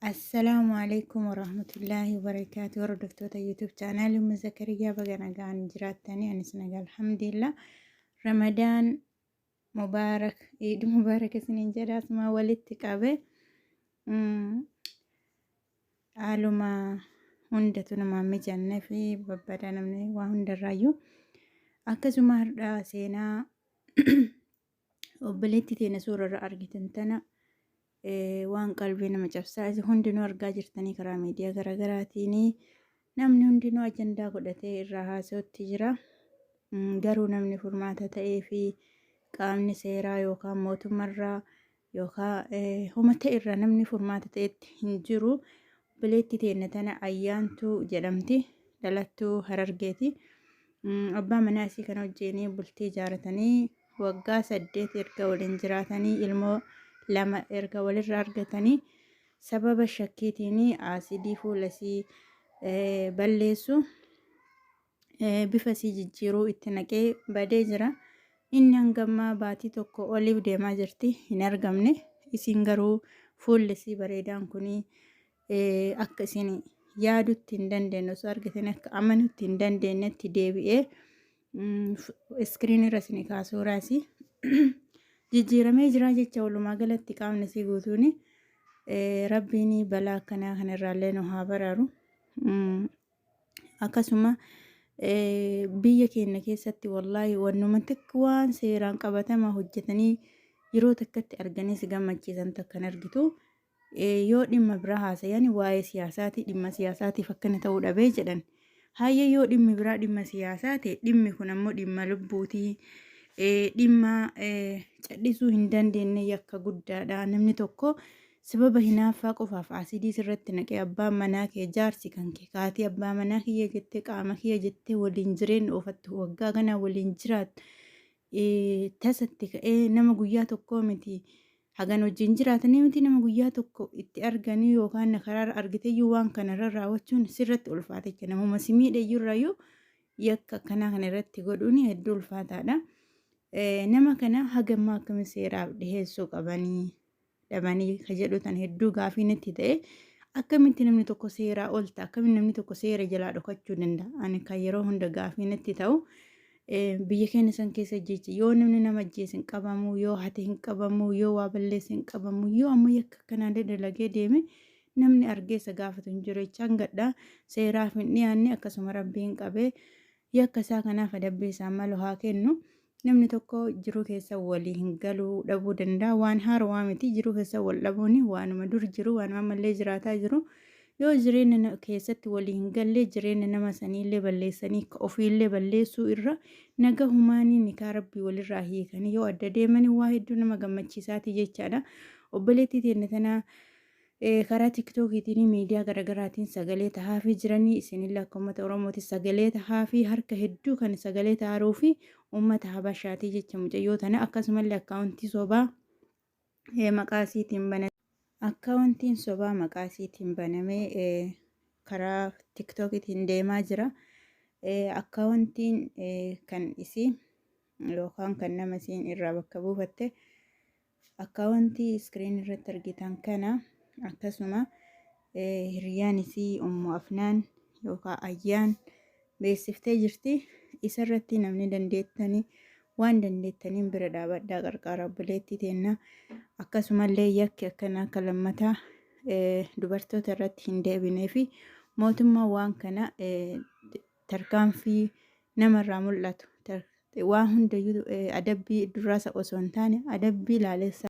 Assalaamu alaikum warahmatullaahi wabarakaatu. Hordoftoota YouTube chaanaalii Ummu Zakariyaa, baga nagaan jiraattanii. Anis nagaa, alhamdulillah. Ramadaan mubaarak, Iid mubaarak isiniin jedha. Asuma walitti qabe haaluma hundatu namaan mijanne fi babbadaa namni waa hundarraayyuu. Akkasuma har'a seenaa obboleettii teenya suurarra argitan tana, waan qalbii nama cabsaa isin hundinuu argaa jirtanii, karaa miidiyaa garaagaraatiin namni hundinuu ajandaa godhatee irraa haasa'utti jira. Garuu namni furmaata ta'ee fi qaamni seeraa yookaan mootummarraa yookaan homa ta'e irraa namni furmaata ta'etti hin jiru. Obboleettii teenya tana Ayyaantuu jedhamti. Dhalattuu Harargeeti. Abbaa manaa isii kana wajjin bultii ijaaratanii waggaa 8 erga waliin jiraatanii, ilmoo lama erga walirra argatanii, sababa shakkiitiin aasidii fuula isii balleessu, bifa isii jijjiiruu itti naqee badee jira. Inni hangammaa baatii 1 oliif deemaa jirti, hin argamne. Isiin garuu fuulli isii bareedaan kun akka isin yaadutti hin dandeenye, osoo argitanii akka amanutti hin dandeenyetti deebi'ee iskiriin irra isin kaasuuraa isii jijjiiramee jira jecha. Walumaa galatti qaamni isii guutuun, Rabbiin balaa akkanaa kanarraallee nu haa baraaru. Akkasuma biyya keenya keessatti wallaahi wannuma takka waan seeraan qabatama hojjetanii yeroo takkatti arganii si gammachiisan takkan argitu. Yoo dhimma biraa haasayan waa'ee siyaasaati, dhimma siyaasaatiif akkana ta'uu dhabee jedhan. Hayyee, yoo dhimmi biraa dhimma siyaasaa ta'e, dhimmi kun ammoo dhimma lubbuutii, dhimma cadhisuu hin dandeenye, yakka guddaadha. Namni tokko sababa hinaaffaa qofaaf asidii sirratti naqee, abbaan manaa kee, jaarsi kan kee, kaatii abbaa manaa kiyya jettee, qaama kiyya jettee waliin jireenya oofattu, waggaa kanaa waliin jiraattu, tasatti ka'ee nama guyyaa tokkoo miti hagan wajjin jiraatanii miti, nama guyyaa tokko itti arganii yookaan karaarra argiteyyuu waan kanarra raawwachuun sirratti ulfaata jecha. Namuma si miidheyyurrayyuu yakka akkanaa kana irratti godhuun hedduu ulfaataadha. Nama kana hagammaa akkamiin seeraaf dhiheessuu qabanii dhabanii ka jedhu tan hedduu gaafii natti ta'e. Akkamitti namni tokko seeraa ol ta'a? Akkamitti namni tokko seera jalaa dhokachuu danda'a? Ani kan yeroo hunda gaafii natti ta'u, biyya keenya san keessa jecha yoo namni nama ajjeese hin qabamu, yoo hate hin qabamu, yoo waa balleesse hin qabamu, yoo ammoo yakka akkanaallee dalagee deeme namni argee isa gaafatu hin jiru jechaan gadha seeraaf hin dhiyaanne. Akkasuma Rabbiin qabee yakka isaa kanaaf adabbii isaa malu haa kennu. Namni tokko jiruu keessa walii hin galuu dhabuu danda'a. Waan haarawaa miti. Jiruu keessa wal dhabuun waanuma dur jiru, waanuma ammallee jiraataa jiru. Yoo jireenya keessatti walii hin galle, jireenya nama saniillee balleessanii ofiillee balleessuu irra nagahumaanii nikaa Rabbii walirraa hiikanii yoo adda deemanii waa hedduu nama gammachiisaati jechaadha. Obboleettii teenya tanaa karaa tiktookiitiin, miidiyaa garaagaraatiin sagalee tahaafii jiranii. Isinillee akka uummata Oromooti sagalee tahaafii. Harka hedduu kan sagalee taharuu fi uummata Habashaatii jecha mucayyoo tana. Akkasumallee akkaawuntii sobaa maqaa isiitiin baname, akkaawuntiin sobaa maqaa isiitiin banamee karaa tiktookiitiin deemaa jira. Akkaawuntiin kan isii yookaan kan nama isiin irraa bakka buufatte akkaawuntii iskiriin irratti argitan kana. Akkasuma hiriyaan isii Ummu Afnaan yookaan Ayyaan beeksiftee jirti. Isarratti namni dandeettanii waan dandeettaniin bira dhaabadhaa, qarqaara obboleettii teenna. Akkasumallee yakki akkanaa akka lammataa dubartoota irratti hin deebinee fi mootummaan waan kana tarkaanfii namarraa mul'atu waan hundayyuu adabbii duraasa osoo hin taane adabbii laalessaa.